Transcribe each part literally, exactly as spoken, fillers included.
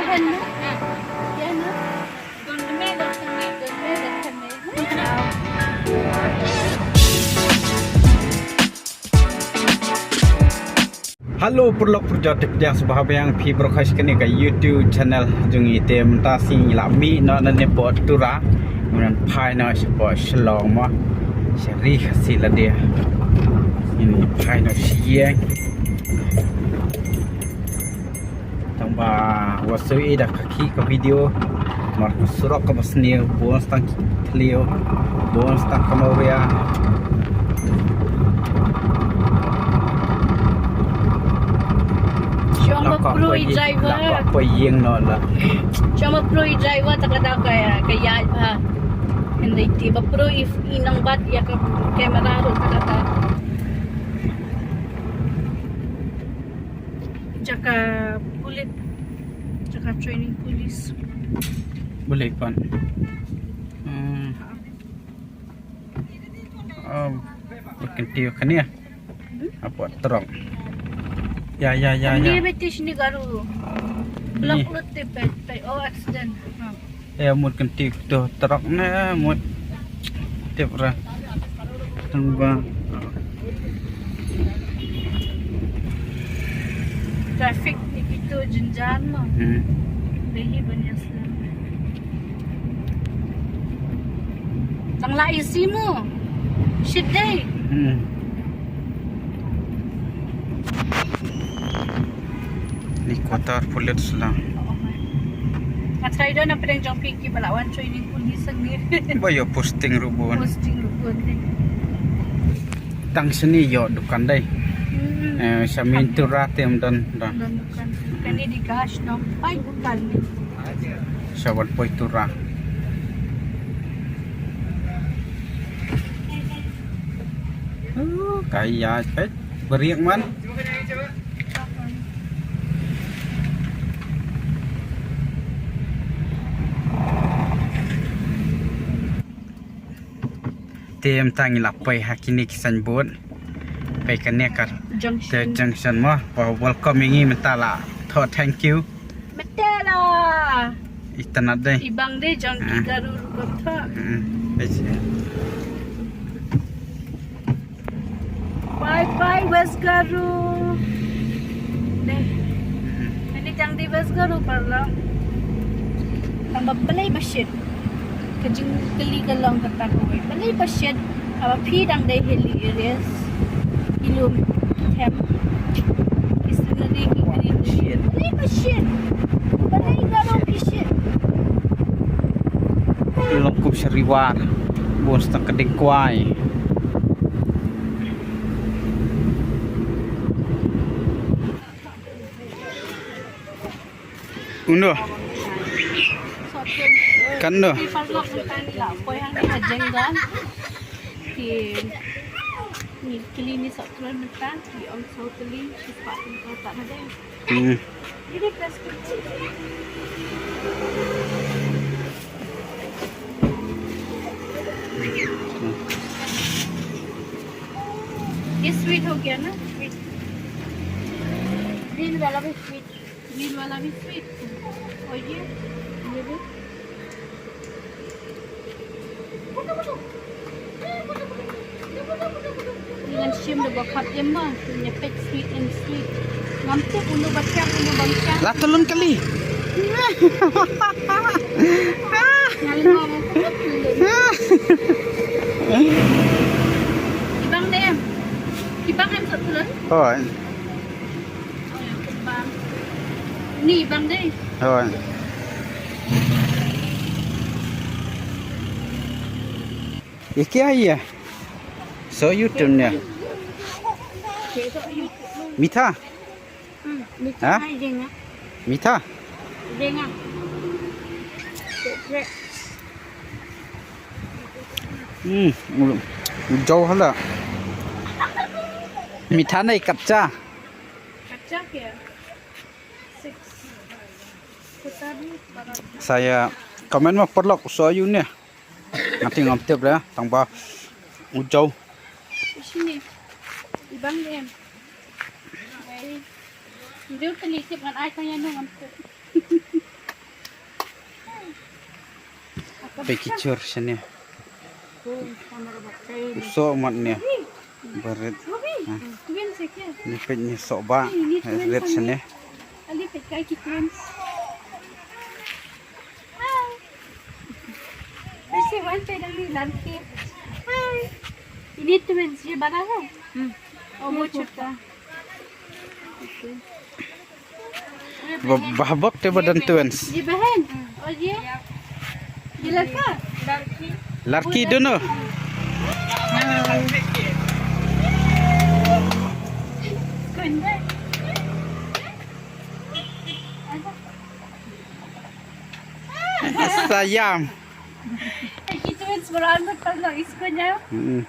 Hello paralok parajor, te pdiang sngewbha biang phi baroh kane ka YouTube channel jong ngi. Te mynta sngi ngi la mih noh na ne pdeng Tura, ngi phai noh sha pdeng Shillong mo. Sha ri Khasi lade. Ngi phai noh sha ïing. Tang ba wat shu i da ka khih ka video. Namar ka surok kaba sniew, bun tang ki thliew, bun tang ka mawria. Shong ba prui driver. La ka poi ïing noh la. Shong ba prui driver ta ka da ka, ka ïaid bha. Hynrei te ba prui i nang bat ïa ka camera ruh ta ka da. Jaka pulit, jaka training police. Boleh pan. Hmm. Oh, berhenti kan ya? Apa truk? Ya, ya, ya, ya. Ini betis ni garu. Blok lut te pe, pe, oh, accident. Ha. Eh, mut kan tik tu truk ne, mut. Tip ra. Tang ba. Traffic ni kitu jynjar mo. Hmm. Dehi banya slam. Tang la isi mo. Shit dei. Hmm. Ni quarter pulit sla. Nga try don na pdeng jong phi kiba la wan training police ni. Ba ïoh posting ruh bun. Posting ruh bun ni. Tang sini ïoh dukan dei. Hmm. Eh, sha main Tura te ym don, don. Don dukan. Kane di gas dong. Pai dukan. Sha wan poi Tura. Uh, kaya pet beriak man. Te mynta ngi la poi ha kine ki signboard. Poi kane ka junction. Te junction mo. Welcome ïa ngi mynta la. Thoh thank you. Mynta la. Itynnad dei. I bang dei jong ki Garo rukom thoh. Hmm. Bye bye West Garo. Dei. Ini jang dei West Garo paralok. Tang ba balei ba shit. Ka jingkylli ka long kata kawei. Balei ba shit. Haba phi dang dei hilly areas. Ki lum. Hem. Ki scenery ki green. Balei ba shit. Balei Garo ki shit. Long kum sha Ri War. Bun tang ka ding kwai. Uno. Kan no. Poi hangne ha Jenggon. Ki, ni kylli ni sot tron mynta, ki ong sot kylli, ki spah tron mynta hadeng. Hmm. ये स्वीट हो गया ना, स्वीट। ग्रीन वाला भी स्वीट। ग्रीन वाला भी स्वीट। और ये, ये भी। Ngan shim da ba khap em ba, nya pek sweet and sweet. Ngam tip unu ba thiang, unu bym thiang. La telun kali. Ngan lyngngoh. Kibang ne em? Kibang em sa telun? Hoi. Ni bang dei. Hoi. Ye kya hai ye? So you tune ne? Mitha? Hmm, mitha. Ha? Hai jenga. Mitha? Jenga. Hmm, u-, u jaw hala. Mitha nei kacha. Kacha kya? Six. Sa ïa comment ma paralok, so ïa une. Nga te ngam tip re, tang ba u jaw. Sini. Ibang dem. Ai. Ndu kali tip ngan ai tang ïa no ngam tip. Peit ki jhur shane. U soh mat ne. Ba rit. Ha. Ni peit ni soh ba. Rit shane. Ini twins, ye bada hai? Hmm. Oh, wo chota. Ba-, ba bok te ba don twins. Ye behin? Oh, ye? Ye ladka? Ladki dono. Kunde. Sayang. ये तो इस बराबर कर लो, इसको जाओ। हम्म।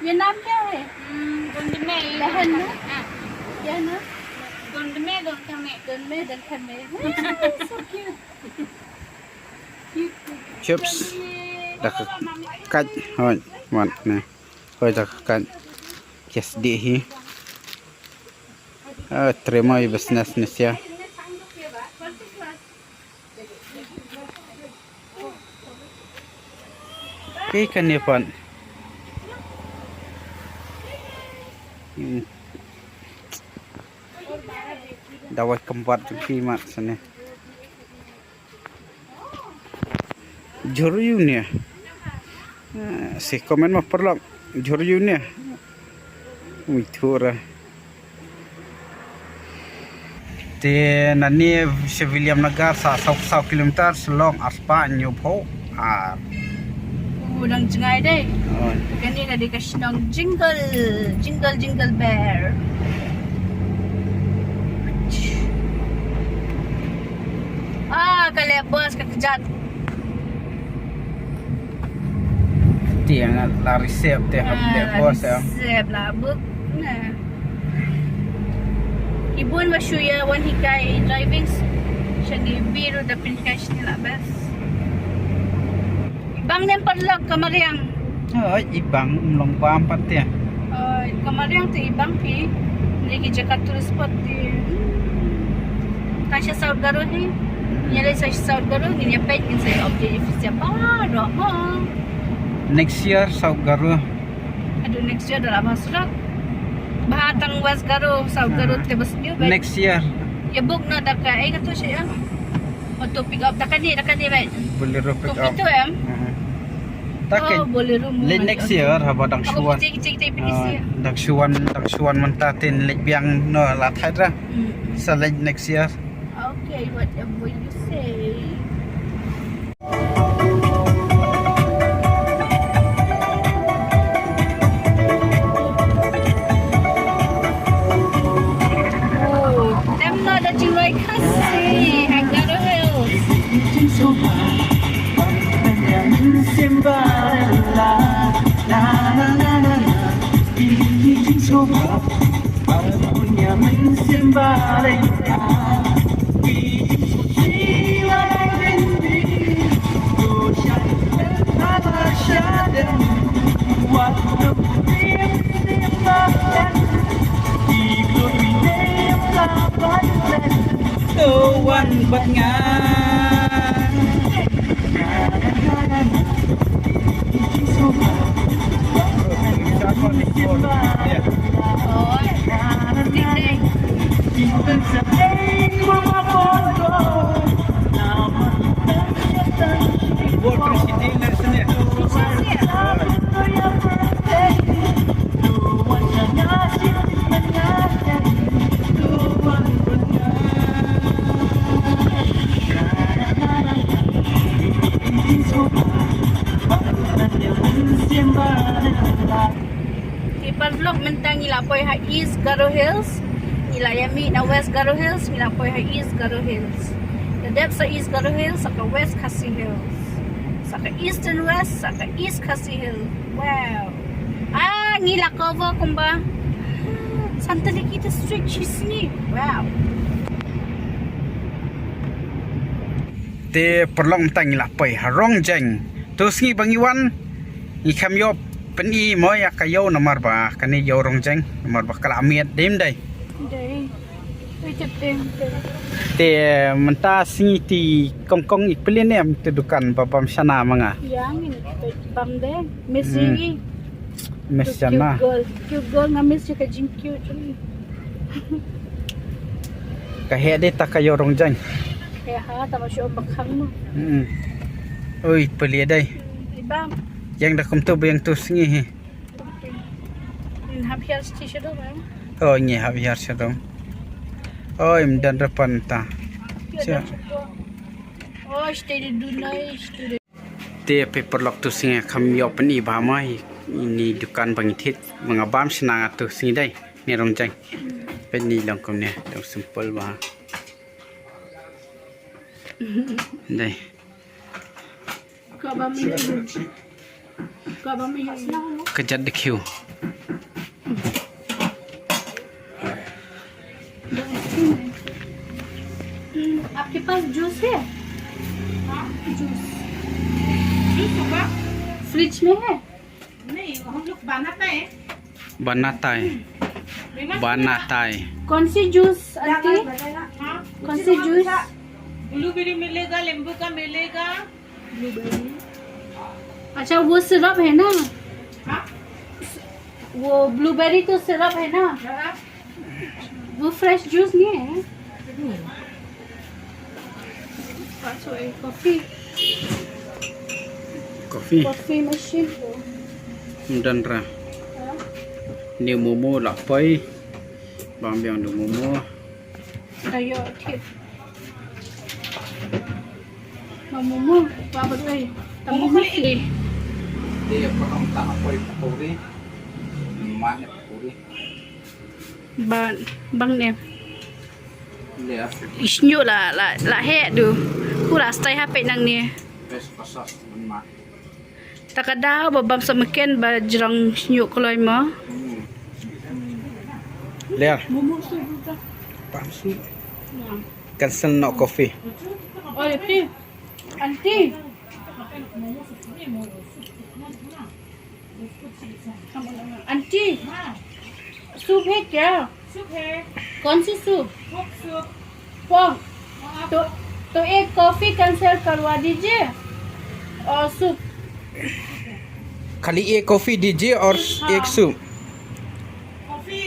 ये नाम क्या है? हम्म, गुंडमे। बहन ना? हाँ। क्या नाम? गुंडमे, गुंडमे। गुंडमे, गुंडमे। So cute. Cute, cute. Chips. Dah ka-, kat. Hoi, mat ne. Hoi, dah ka-, kat. Yes, di hi. Ah, tremo i business ne sia. Peit kane pat. Hmm. Dawai kembat jong phi mat sane. Jhur ïu ne. Eh, si comment ma paralok. Jhur ïu ne. Ui thura. Te nane sha Williamnagar sa saw saw kilometer, sa long arspah hynñiewphew ar. U dang jngai dei. Oh. Kane ka dei ka shnong Jingle, Jingle, Jingle Bell. Ah, ka leh bus ka kjat. Te nga la reserve te hap leh bus ya. Reserve la book na. Ibun ba shu ïa wan hikai driving. Shane biru da pynhikai shane la best. Bang nem paralok ka mariang. Oh, i bang um long bam pat te. Oh, ka mariang te i bang phi. Ni ki jaka tourist spot te. Ka sha South Garo hi. Ïa le sa South Garo ngin ïa peit ngin sa update if it's a bar or. Next year South Garo. Aduh, next year da la bha shuh. Bha tang West Garo, South Garo te bas niu. Next year. Ïa book na da ka, eh, ka tu sha ïa. Auto pick up da kane, da kane bai. Bolero pick up. Itu em. Takin. Oh, Bolero mu. Late next year haba dang shuan. Kiti, kiti, kiti, kiti. Dang shuan, dang shuan mynta te late biang no la thait ra. Hmm. Sa late next year. Okay, whatever you say. Oh, them not the Jingroi Khasi, Garo Hills. To wan bad nga. Te paralok, mynta ngi la poi ha East Garo Hills. Ngi la ïa mih na West Garo Hills, ngi la poi ha East Garo Hills. Te dep sa East Garo Hills, sa ka West Khasi Hills. Sa ka Eastern West, sa ka East Khasi Hills. Wow. Ah, ngi la cover kumba Santaliki district shisngi. Wow. Te paralok, mynta ngi la poi ha Rongjeng. To sngi ba ngi wan ngi khlem ïoh pyni mo ïa ka ïew namar ba kane ïew Rongjeng namar ba ka la miet, dei ym dei? Dei. Te mynta sngi te kong kong i plie ne em te dukan ba bam shana ma nga. Yang ini bam de. Miss Hmm. Yi. Miss shana. Cute girl. Cute girl nga miss ka jing cute. Ka heh de ta ka ïoh rong jaiñ. Heh ha ta ma shu bak khang mo. Hmm. Oi plie dai. Ibam. Yang da kumtu ba yang tu sngi hi. Ngi hap hiar sti shadow, eh? Oh, ngi hap hiar shadow. Oh, im dan depan ta. Hiar Sia. Dan shadow. Oh, stay di dunai, stay di. Te pe paralok tu sngi kham ïoh pyni ba mai ni dukan ba ngi thied, ba nga bam shna nga tu sngi dai. Ni rong jaiñ. Pyni long kumne, long simple ba. Dai. Ka jat de kiew. आपके पास जूस है? हाँ। जूस। जूस होगा? फ्रिज में है? नहीं, हम लोग बनाता है। बनाता है। बनाता है। कौन सी जूस आंटी? हाँ। कौन सी जूस? ब्लूबेरी मिलेगा, नींबू का मिलेगा। ब्लूबेरी। अच्छा, वो सिरप है ना? हाँ। वो ब्लूबेरी तो सिरप है ना? हाँ। वो फ्रेश जूस नहीं है? अच्छा, एक कॉफी। कॉफी। कॉफी मशीन को। Mdandra. हाँ। Ni momo la poi. Bang biang ni momo. Tayo, okay. Momo, pa ba doi. Momo kali. Dia potong tak apa itu puri. Mana puri. Bang, bang ne. Ïa. Ish nyu la, la, la heh du. Ku la stay ha peit nang ne. Best pasas man ma. Ta ka daw ba bam sa meken ba jrong sniuh kloi mo. Ler. Bam su. Cancel no coffee. Oh, ya, pi. Aunty. Aunty, सूप है क्या? सूप है। कौन सी सूप? पोर्क सूप। पोर्क। तो, तो एक कॉफी कैंसिल करवा दीजिए और सूप। खाली एक कॉफी दीजिए और हाँ। एक सूप। कॉफी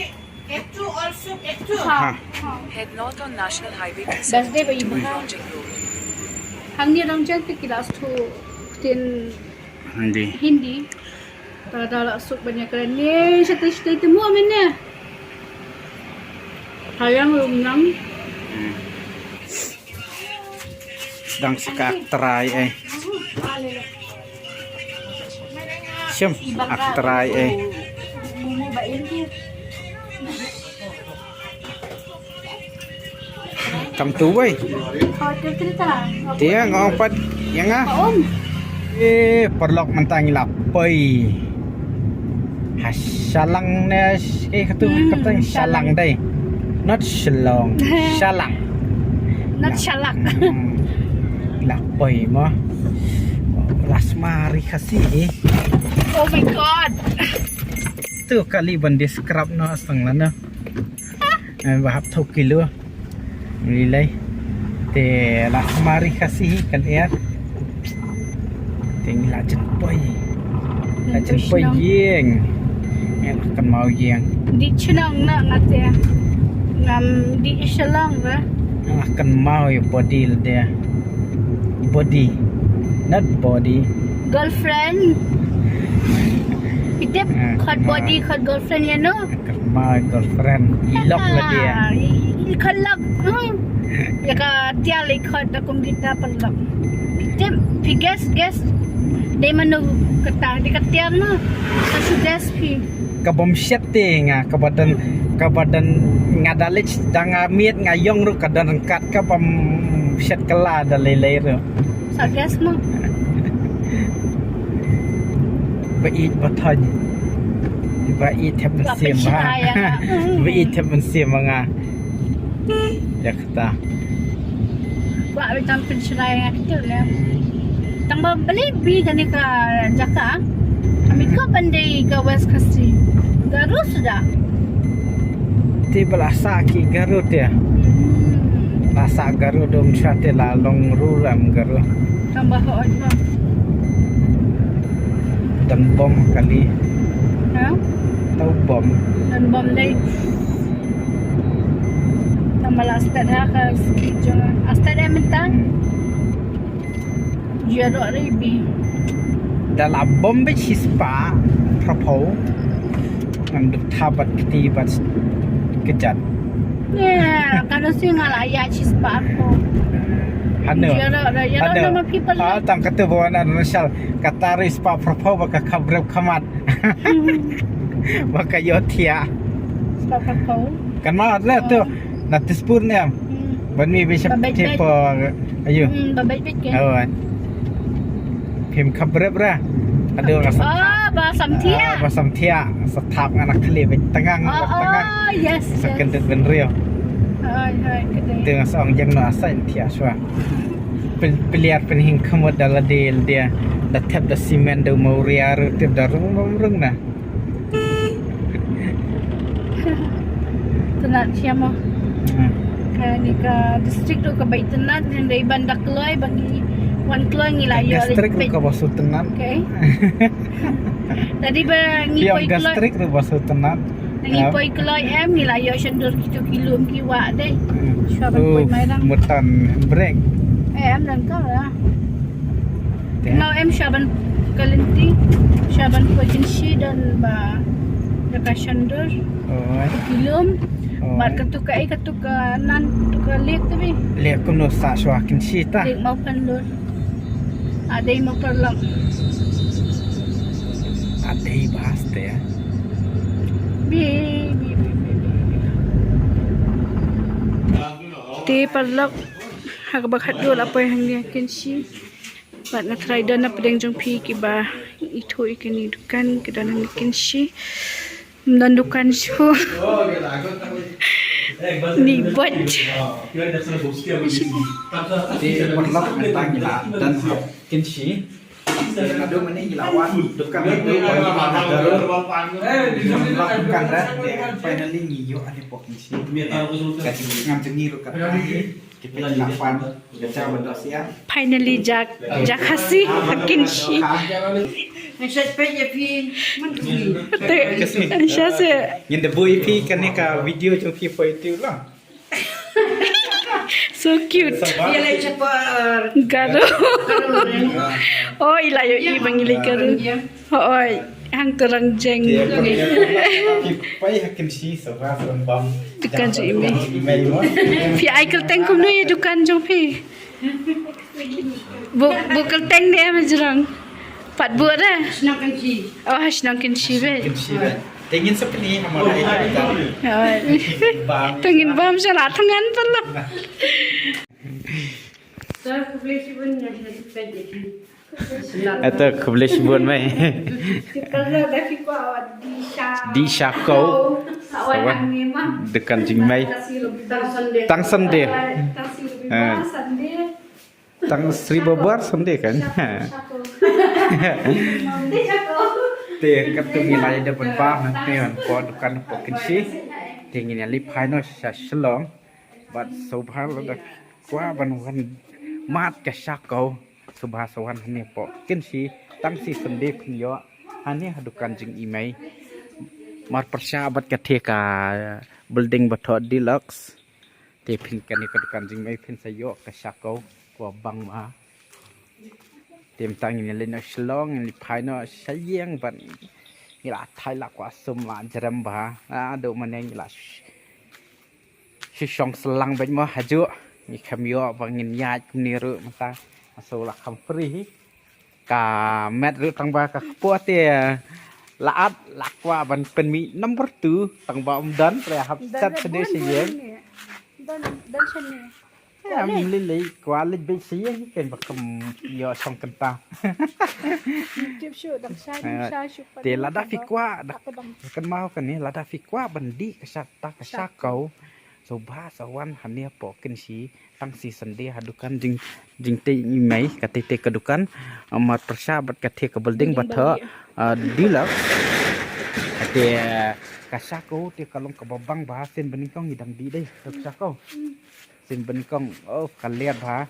एक ठो और सूप एक ठो। हाँ। हाँ। Head north on National Highway बस दे भाई, हाँ। Rangjang Road. Hangne Rangjang te ki la shu ktien Hindi. Hindi. Te da la suk ban ïakren ne, shatei shatei te mo mynne. Hayang lum nang. Hmm. Dang sik ak trai eh. Shem ak trai eh. Kam tu wei. Tiang ong pat yang ah. Eh, paralok mynta ngi la poi. Ha Shalang ne, eh, katu Hmm, kata Shalang. Shalang dei. Not Shillong. Shalang. Not Shalak. Hmm. La poi mo. Las mari kasi eh. Oh my God. Tu kali ban describe no sang lana. Eh, ba hap thok kilo. Ngi lei. Te la mari kasi hi kan er. Te ngi la jan poi. La jan poi ïeng. Ngi la kan mau ïeng. Di chnong na nga te. Ngam di Shalang ba. Ngi la kan mau ïa body la de. Body. Not body. Girlfriend. Itep Ah, khot ah. Body, khot girlfriend ïa no. Kan ma girlfriend. I lok la dia. Ah, i, i khot lok. Hmm. Ïa ka tial i khot da kum kita pynlok. Itep, phi guess, guess. Dei mano kata, dei ka tial no. Ka shu guess phi. Ka bym shet te nga, ka ba don, ka ba don nga da leit da nga miet nga ïong ruh ka don ryngkat ka bym shet kylla da lei lei ruh. Sa guess mo. Ba ïeit ba thoiñ. Ba ïeit thep mynsiem ba. Ba ïeit thep mynsiem ba nga. Ïa kata. Kwah ba tam pynshrai ïa kito leh. Tang ba beli bi kane ka jaka. Ami ko ban dei ka West Khasi. Garo suda. Te ba la sah ki Garo te. La sah Garo dum sha te la long ruh ram Garo. Tang ba hoi ba. Dang bom kali. Ha? Tau bom. Dang bom dei. Tang ba la stad ha ka ski jong. Astad em tang. Jia dok ribi. Da la bom be shispah pyrphew. Ngan duk thabat kti bat kejat. Ya, kalau si ngala ya shispah ko. Hano. Jia dok da ya dok nama people. Ah, tang kata bawa na nusal kata ri spah pyrphew baka kabrep kamat. Baka yotia. Spah pyrphew. Kan ma ada tu. Na tispur ni am. Ban mi bishop tipe ayu. Hmm, ba bait bait ke. Oh. Phim khabrep ra. Aduh, nga sa. Oh, ba samthia. Ah, ba samthia. Sa thap nga nak khali bait tangang. Oh, tangang. Oh, yes. Sa kendit ben rio. Hai hai kedai. Tengah sa ong jeng no asa intia shwa. Peliar penhing khamut dala del dia. Da thep da simen da mauria ru tep da rung rung rung na. Tynat siamo. Ka ni ka district tu ka bai tynat ngan dei ban da kloi bagi wan kloi ngi la yo. District tu ka basu tynat. Okay. Tadi ba ngi poi kloi. District tu basu tynat. Ngi poi kloi em ngi la yo shandur kitu kilum ki wa dei. Shwa ban poi mai dang. Mutan break. Em dan ka la. Nau em shaban kalinti, shaban poi kinshi dan ba da ka shandur. Oh. Kilum. Oh. Bar katu ka ei katu ka nan tu ka lek tu bi. Lek kumno sa shwa kinshi ta. Lek mau pandur. Adei mau parlok. Adei bahas te ya. Bi bi bi bi bi. Te parlok ha kaba khatduh la poi hangne ha Kynshi. Bad nga tharai don na pdeng jong phi kiba ithuh ïa kine dukan ki don hangne ha Kynshi. Don dukan shuh. Ni bot. Te parlok mynta ngi la don ha Kynshi. Naduh mynne ngi la wan dukan, naduh wan dukan, dukan, dukan, finally ngi ïoh hangne hapoh Kynshi. Ka jingngam jong ngi ruh ka Finally, ja, ja Khasi ha Kynshi. Te, sha se. Ngin da buh ïa phi kane ka video jong phi poi tu la. So cute. Garo. Oh, i la ïohi ba ngi leh Garo. Hooid, hangto rang jeng. Phi poi ha Kynshi sawar sawar bam. Dukan jong i mei. Phi ai kyrteng kumno ïa dukan jong phi? Bu, bu kyrteng ne em jrong. Pat bu re. Shnong Kynshi. Oh, shnong Kynshi be. Kynshi be. Te ngin sa pyni ha ma ai kyrteng. Te ngin bam sha la thngan pala. Ata khublei shibun mei. Di sha ko. Dukan jingmei. Tang Sunday. Tang Sri Babar Sunday kan. Te katu ngi la ïa dep ban bam hangtei hapoh dukan hapoh Kynshi. Te ngin ïa leit phai noh sha Shillong. Bad sngewbha lada kwah ban wan mad ka sha ko. Sngewbha sa wan hangne hapoh Kynshi tang shi Sunday phin ïoh hangne ha dukan jingmei. Mar pyrshah bad kata ka building ba thoh Deluxe. Te phin kane ka dukan jingmei phin sa ïoh ka sha ko kaba bang ma. Te mynta ngin leit noh Shillong, ngin leit phai noh sha ïing bad ngi la thait la kwah sum la jrem bha. Haduh mynne ngi la shu shong slang bad mo hajuh. Ngi khlem ïoh ba ngin ïaid kumne ruh mynta. Aso la kham free hi. Ka met ruh tang ba ka kpoh te la at la kwah ban pynmih number two tang ba um don re hap set sdie sdie. Don don shane. Em lei lei kwah leit beit sdie kan ba kam ïoh shong kynta. Tip shu dang sha sha shu. Te lada phi kwah dak kan mau kane lada phi kwah ban dih ka sha ta ka sha ko. Sngewbha sa wan hangne hapoh Kynshi tang shi Sunday ha dukan jing jingtei i mei ka tei tei ka dukan. Mar pyrshah bad kata ka building ba thoh Deluxe. Te ka sha ko te ka long kaba bang bha sien banyngkong i dang dih dei ka sha ko. Sin ben kong. Oh, ka liat bha.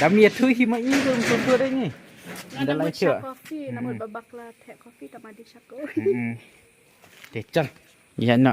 Dam ïa thu hi ma i tu tu tu dei ni. Ynda lai sha coffee, namun babak la teh coffee tama di sha ko. Te chal. Ïa no.